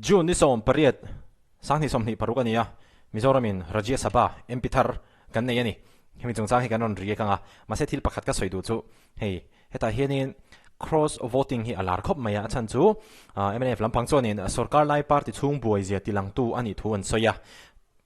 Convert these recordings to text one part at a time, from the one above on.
June ni 18, 2026 a ni a, Mizoramin Rajya Sabha MP thar kan nei a ni. Hemi chungchang hi kan rawn riak ang a, mahse thil pakhat ka sawi duh chu hei hetah hianin cross voting hi a lar khawp mai a, a chhan chu mnf lampang chuanin sorkar lai party chhung buai zia tilangtu a nih thu an sawi a,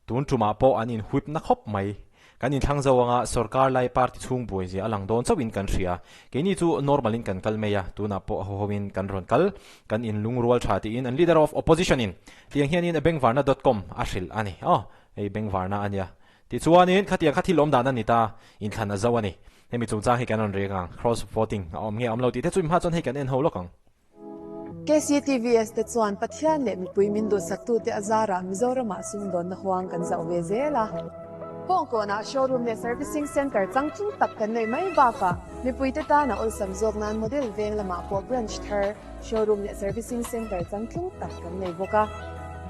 Tun tumah pawh an in whip na khawp mai. Kan inthlang zo anga sorkar lai party chhung buai zia a lang dawn chauhin kan hria. Keini chu normal in kan kal mai a, tunah pawh ho ho in kan rawn kal. Kan in lungrual tha tiin an leader of opposition in tiang hianin bengvarna dot com a hrilh a ni. Aw, hei bengvarna a nia. Tichuanin khatiang kha thil awm dan a ni ta, inthlan a zo a ni. Hemi chungchang hi kan rawn riak ang, cross voting a awm nge a awm lo tih te chu i hma chuan hei kan en ho lawk ang. KCTVS te chuan Pathian leh mipui min duhsaktute a zarah Mizoramah sumdawnna huang kan zauh ve zel a. Kawngkawnah showroom leh servicing centre changtlung tak kan neih mai bakah mipuite tana awlsam zawk nan model veng lamah pawh branch thar, showroom leh servicing centre changtlung tak kan nei bawk a.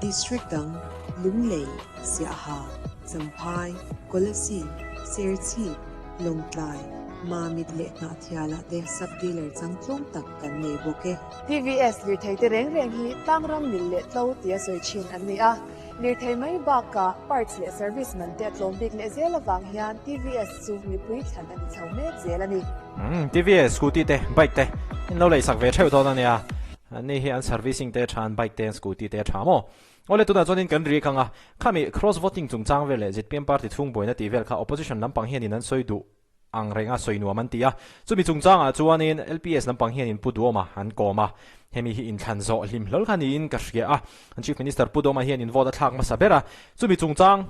District dang, Lunglei, Siaha, Champhai, Kolasib, Serchhip, Lawngtlai, Mamit leh Hnahthialah te sub-dealer changtlung tak kan nei bawk e. TVS lirthei te reng reng hi tlangram mil leh tlo tia sawi thin an ni a. Lirthei mai bakah parts leh service man te a tlawm bik leh zel avang hian TVS chu mipui thlan a ni chho mek zel a ni. Umm TVS scooty te bike te in lo leisak ve theuh dawn a nia. Ani hi an servicing te a tha an bike te an scooty te a tha maw? Awle tunah chuanin kan ri kang a, khami cross voting chungchang vel leh zpm party chhung buaina tih vel kha opposition lampang hianin an sawi duh ang renga sawi nuam an ti a. Chumi chungchangah chuanin LPS lampang hianin Pu Duhoma an kawm a, hemi hi inthlan zawh hlim hlawl kha niin ka hria a. An Chief Minister Pu Duhoma hianin vote a thlak hmasa ber a, chumi chungchang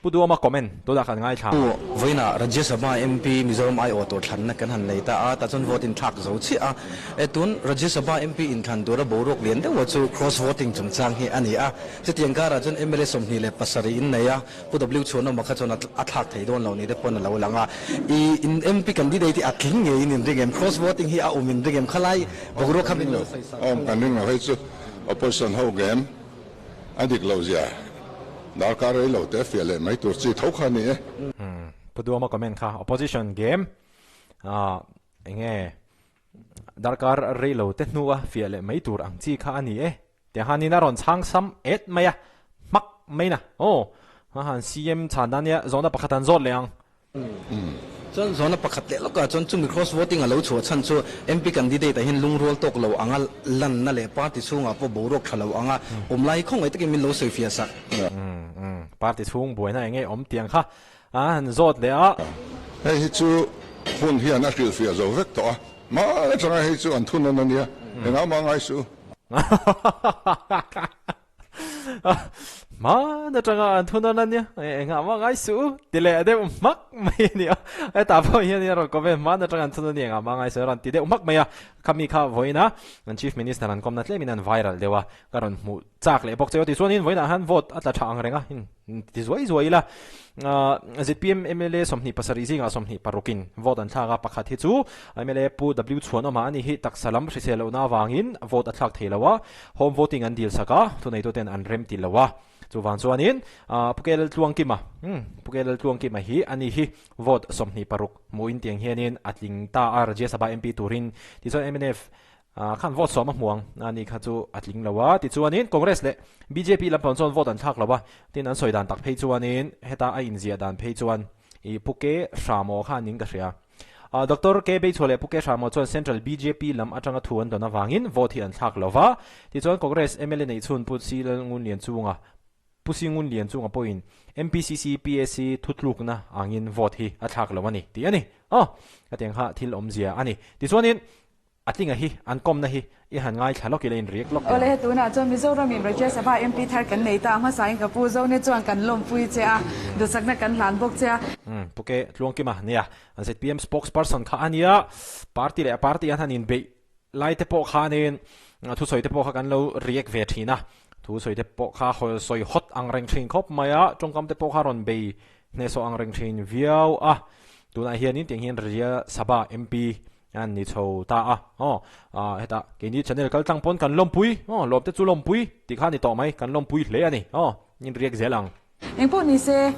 Pu Duhoma comment tunah kan ngaithla. Pu Vawiinah Rajya Sabha MP Mizoram aiawh tur thlanna kan han nei ta a, tah chuan vote in thlak zo chiah a. E tun Rajya Sabha MP inthlan tura boruak lian deuha chu cross voting chungchang hi a ni a. Chutiang karah chuan mla 27 in nei a, Pu W Chhuanawma kha chuan a thlak thei dawn lo ni te pawn a lo lang a. I in MP candidate hi a tling ngeiin in ring em? Cross voting hi a awm in ring em? Khalai boruak kha min lo sawi sak. Awm kan ring lo hei chu opposition ho game a dik loh zia darkar rei lo te fiah leh mai tur chi tho kha a ni e. Pu Duama comment kha opposition game ah enge darkar rei lo te hnua fiah leh mai tur ang chi kha a ni e. Tianghanin a rawn chhang sam et mai a, hmak mai na. Aw, a han CM chhan dan nia zawhna pakhat an zawt leh ang. Chuan zawhna pakhat leh lawkah chuan chumi cross voting a lo chhuah chhan chu MP candidate ah hian lungrual tawk lo anga lanna leh party chhungah pawh boruak tha lo anga awm lai hi khawngaih takin min lo sawi fiah sak. Party chhung buaina eng nge awm tiang kha a han zawt leh a. Hei hi chu hun hian a hrilhfiah zo vek tawh a, hmai atanga hei chu an thunawn a nia, engah mah ngai suh. Hman atanga an thunawn a nia, engah mah ngai suh u ti leh deuh hmak mai a ni a. Hetah pawh hian a rawn comment hman atanga an thunawn a nia, engah mah ngai suh a rawn ti deuh hmak mai a. Khami kha vawiin a an Chief Minister an kawmna tlemin an viral deuh a, ka rawn hmuh chak leh bawk che aw tichuanin vawiinah hian vote a tla tha ang reng a, ti zuai zuai ila. Zpm mla 27 zingah 26 in vote an thlak a, pakhat hi chu mla Pu W Chhuanawma a ni hi taksa lam hrisel lohna avangin vote a thlak thei lo a, home voting an dil sak a, thuneituten an rem ti lo a. Chuvang chuanin Pu K Laltluangkima, Pu K Laltluangkima hi a ni hi vote 26 hmuhin tiang hianin a tling ta a, Rajya Sabha MP turin. Tichuan mnf Khan vote sawm a hmu ang a ni kha chu a tling lo a, tichuanin Congress leh bjp lampang chuan vote an thlak lo a, tin an sawi dan tak phei chuanin heta a inziah dan phei chuan i Pu K Hramaw kha ning ka hria. Doctor K Beichhua leh Pu K Hramaw chuan Central bjp lam atanga thu an dawn avangin vote hi an thlak lo va, tichuan Congress mla neih chhun Pu C Lalngunlian chunga Pu Singun Lian chunga pawhin MPCC PAC thutlukna angin vote hi a thlak lo a ni tih a ni. Aw, hetiang kha thil awmzia a ni. Tichuanin A tlinga hi an kawmna hi i han ngaithla lawk ila in riak lawk teh ang. Awle, tunah chuan Mizoram in Rajya Sabha MP thar kan nei ta a, hmasain ka pu Zone chuan kan lawmpui che a, duhsakna kan hlan bawk che a. Umm, Pu Ke Tluangkima nia, an zpm spokesperson kha a nia, party leh party an han inbeih lai te pawh khanin thusawi te pawh kha kan lo react ve thin a, thusawi te pawh kha sawi hot ang reng thin khawp mai a, tawngkam te pawh kha rawn bei hnehsawh ang reng thin viau a, tunah hianin tiang hian Rajya Sabha MP An ni chho ta a, aw, hetah keini channel kal tlang pawn kan lawmpui, aw, lawmte chu lawmpui tih kha a ni tawh mai, kan lawmpui hle a ni, aw, in riak zel ang. Engpawh ni se,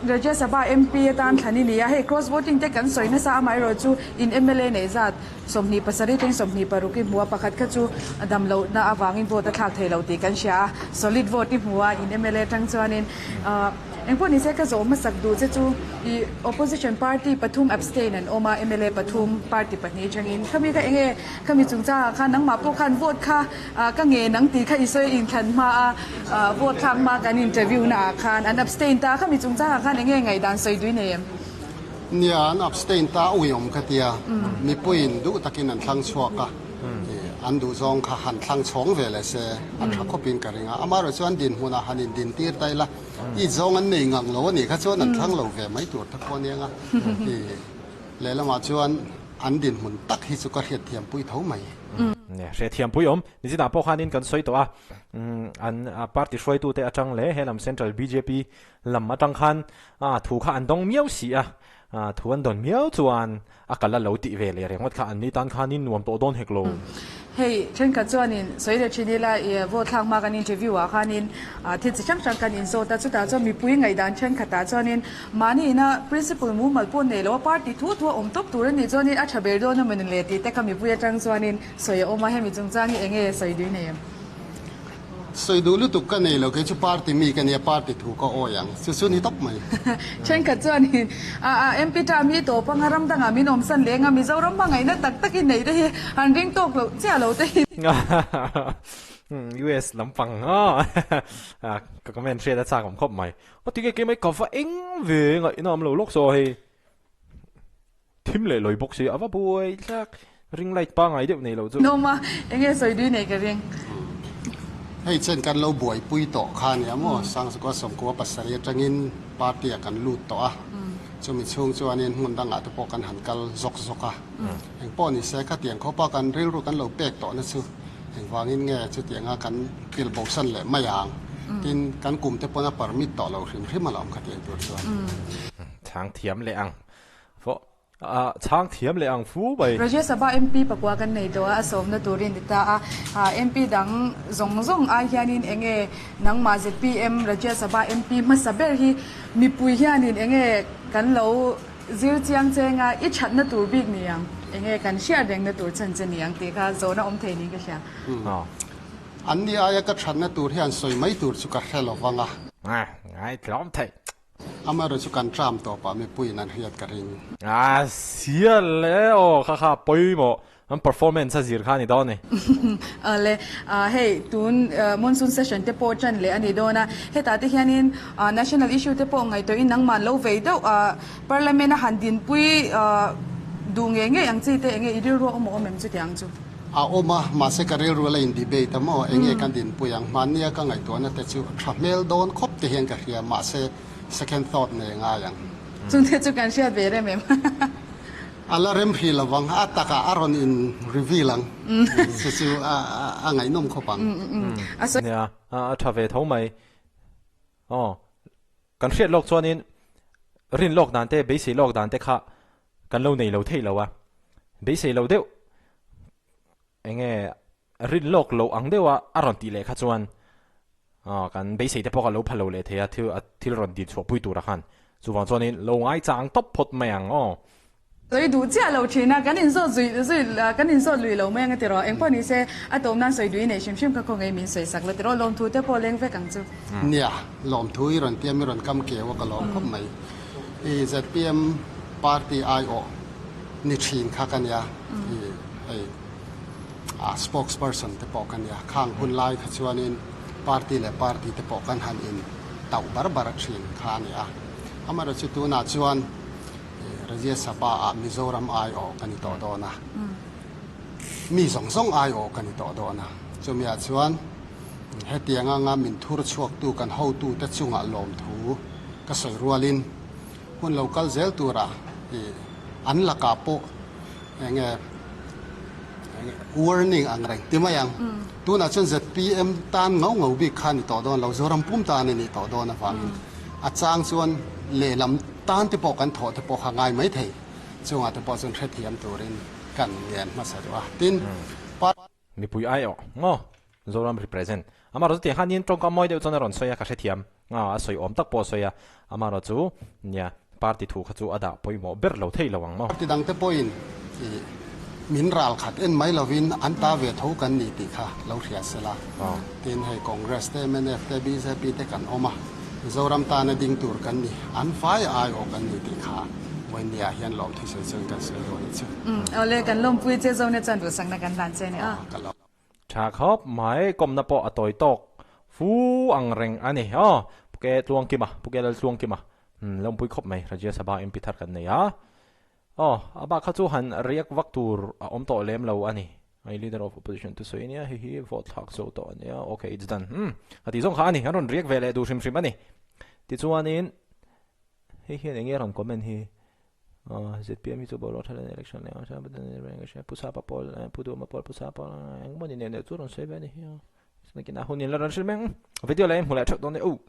Rajya Sabha MP atan thlan i ni a, hei cross voting te kan sawi nasa amaherawh chu in mla neih zat 27 teng 26 i hmu a, pakhat kha chu dam lohna avangin vote a thlak thei lo tih kan hria a, solid vote i hmu a in mla atang chuanin. Engpawh ni se ka zawh hmasak duh che chu i opposition party pathum abstain an awm a, mla pathum party pahnih atangin khami kha enge khami chungchangah khan nangmah pawh khan vote kha Ka nge nang tih kha i sawi inthlan hma a, vote thlak hma kan interview na ah khan an abstain ta kha mi chungchang ah khan enge ngaihdan sawi dui nei em? Nia, an abstain ta a uiawm ka tia, mipuiin duh takin an thlang chhuak a, an duhzawng kha han thlang chhawng ve leh se a tha khawpin ka ring a, amaherawh chuan dinhmunah han indin tir ta ila, i zawng an nei ngang lo a nih kha chuan an thlang lo ve mai tur ta pawh aniang a, lehlamah chuan an dinhmun tak hi chu ka hriatthiampui tho mai. Hriatthiampui awm. Nizinah pawh khanin kan sawi tawh a, an party hruaitute atang leh helam Central bjp lam atang khan thu kha an dawng miau si a, thu an dawn miau chuan a kal a lo tih ve leh rengawt kha an ni tan khanin nuam tawh dawn hek lo. Hei, thenkhat chuanin sawi leh thin ila i vote thlak hma kan interview ah khanin thil chi hrang hrang kan inzawt a, chutah chuan mipui ngaihdan thenkhatah chuanin Mahni ina principle mumal pawh nei lo a party thu thu a awm tawp tur a nih chuanin a tha ber dawn a mawni le tih te kha mipui atang chuanin sawi a awm a, hemi chungchang hi enge sawi dui nei em? Sawi duh lutuk ka nei lo, kei chu party mi ka nia, party thu ka awi ang, chu chu ni tawp mai. Thenkhat chuanin a MP term hi tawp anga ram dangah min awmsan leng a, Mizoram hmangaihna tak takin neih te hi han ring tawk loh chiah lo te hi. US lampang a ka comment hriat a chak awm khawp mai. A ti nge keimah ka va eng ve ngaihna awm lo lawk saw hei thim leh lawi bawk si a va buai thlak ring light pangai deuh nei lo chu. Nawm a, enge sawi dui nei ka ring. Hei chen kan lo buaipui tawh kha nia maw, Sangchukua Sawmkua pasarih atangin party ah kan lut tawh a, chumi chhung chuanin hmun dangah te pawh kan han kal zawk zawk a, engpawh ni se khatiang khawpa kan rilru kan lo pek tawhna chu Engvangin nge chutianga kan kil bosan leh mai ang? Tin, kan kum te pawn a permit tawh lo hrim hrim alawm kha tiang tur chuan. Chhang thiam leh ang fu a chhang thiam leh ang fu mai. Rajya Sabha MP pakua kan nei tawh a, a sawmna turin ti ta a. MP dang zawng zawng ai hianin enge nangmah zpm Rajya Sabha MP hmasa ber hi mipui hianin enge kan lo Zir chiang chenga i thatna tur bik ni ang, enge kan hriat rengna tur chan che ni ang tih kha zawhna awm thei niin ka hria. An ni aia ka thatna tur hian sawi mai tur chu ka hre lo vang a. Ngai tlawm thei. Amaherawh chu kan tram tawpah mipuiin an hriat ka ring. A sial e aw kha kha pawimawh An performance a zir kha a ni dawn e. Awle, hei tun monsoon session te pawh tan leh a ni dawn a, hetah te hianin national issue te pawh ngaihtuahin nangmah lo vei deuh parliament a han dinpui duh ngei ngei ang chi te enge i rilru a awm awm em chutiang chu? A awm a, mahse ka rilru la in debate a maw, enge kan dinpui ang, hmannia ka ngaihtuahna te chu tha hmel dawn khawp te hian ka hria, mahse second thought nei ngai ang. Chungte chu kan hriat ve rem em? A la rem hrih lo vang, a takah a rawn in reveal ang, chu chu a ngaihnawm khawp ang. Nia, a tha ve tho mai. Aw, kan hriat lawk chuanin rin lawk dan te, beisei lawk dan te kha kan lo nei lo thei lo a, beisei lo deuh enge rin lawk loh ang deuha a rawn tih leh kha chuan kan beisei te pawh kha lo pha lo leh thei a, thil thil rawn din chhuah pui tura khan chuvang chuanin lo ngaichang tawp phawt mai ang aw. Sawi duh chiah lo thin a, kan inzawt zui zui kan inzawt lui lo mai ang a tiraw, engpawh ni se a tawm nan sawi duh i nei hrim hrim kha khaw ngei min sawi sak la tiraw, lawmthu te pawh leng vek ang chu. Nia, lawmthu i rawn tiam i rawn kam keu a ka lawm khawp mai. I zpm party aiawh ni thin kha ka nia, i hei. A spokesperson te pawh ka nia, khang hun lai kha chuanin party leh party te pawh kan han in tauh bar bar thin kha a ni a. Amaherawhchu chu tunah chuan Rajya Sabha ah Mizoram aiawh ka ni tawh dawn a, mi zawng zawng aiawh ka ni tawh dawn a. Chumiah chuan hetiang anga min thur chhuaktu kan hotute chungah lawmthu ka sawi rualin hun lo kal zel turah an lakah pawh Enge warning ang reng ti mai ang. Tunah chuan zpm tan ngau ngau bik kha a ni tawh dawn lo, Zoram pum tan a ni tawh dawn avangin a chang chuan lehlam tan te pawh kan thawh te pawh kha ngai mai thei. Chungah te pawh chuan hrethiam turin kan ngen hmasa duh a. Tin, Mipui aiawh maw? Zoram represent. Amaherawhchu tiang khan niin tawngkam mawi deuh chuan a rawn sawi a, ka hrethiam. A sawi awm tak pawh a sawi a. Amaherawhchu chu nia party thu kha chu a dah pawimawh ber lo thei lo ang maw. Party dangte pawhin ih min ral khat en mai lovin an ta ve tho kan ni tih kha lo hria se la. Tin hei Congress te, mnf te, bjp te kan awm a, Mizoram tana ding tur kan ni, an fai aiawh kan ni tih kha vawinia hian lawm thusawi chuan kan sawi dawn a chu. Awle kan lawmpui che Zone chuan duhsakna kan hlan che a ni a. Ka lawm. Tha khawp mai, kawmna pawh a tawi tawk fu ang reng a ni. Aw, Puke Tluangkima, Puke Laltluangkima, umm lawmpui khawp mai, Rajya Sabha MP thar kan nei a. Aw, a bak kha chu han riak vak tur a awm tawh lem lo a ni. I leader of opposition te sawi ania, hei hi vote thlak zo tawh a nia, okay it's done, umm a tih zawng kha a ni, an rawn riak ve leh duh hrim hrim a ni. Tichuanin hei hian eng nge a rawn comment hi? Aw zpm hi chu boruak tha leh election leh ang hria pu sapa pawl pu duhma pawl pu sapa pawl engemaw ni neuh neuh chu rawn sawi ve a ni hi a, nakinah hun in la rawn hrilh mai ang, video la in hmu leh theuh dawn nia u.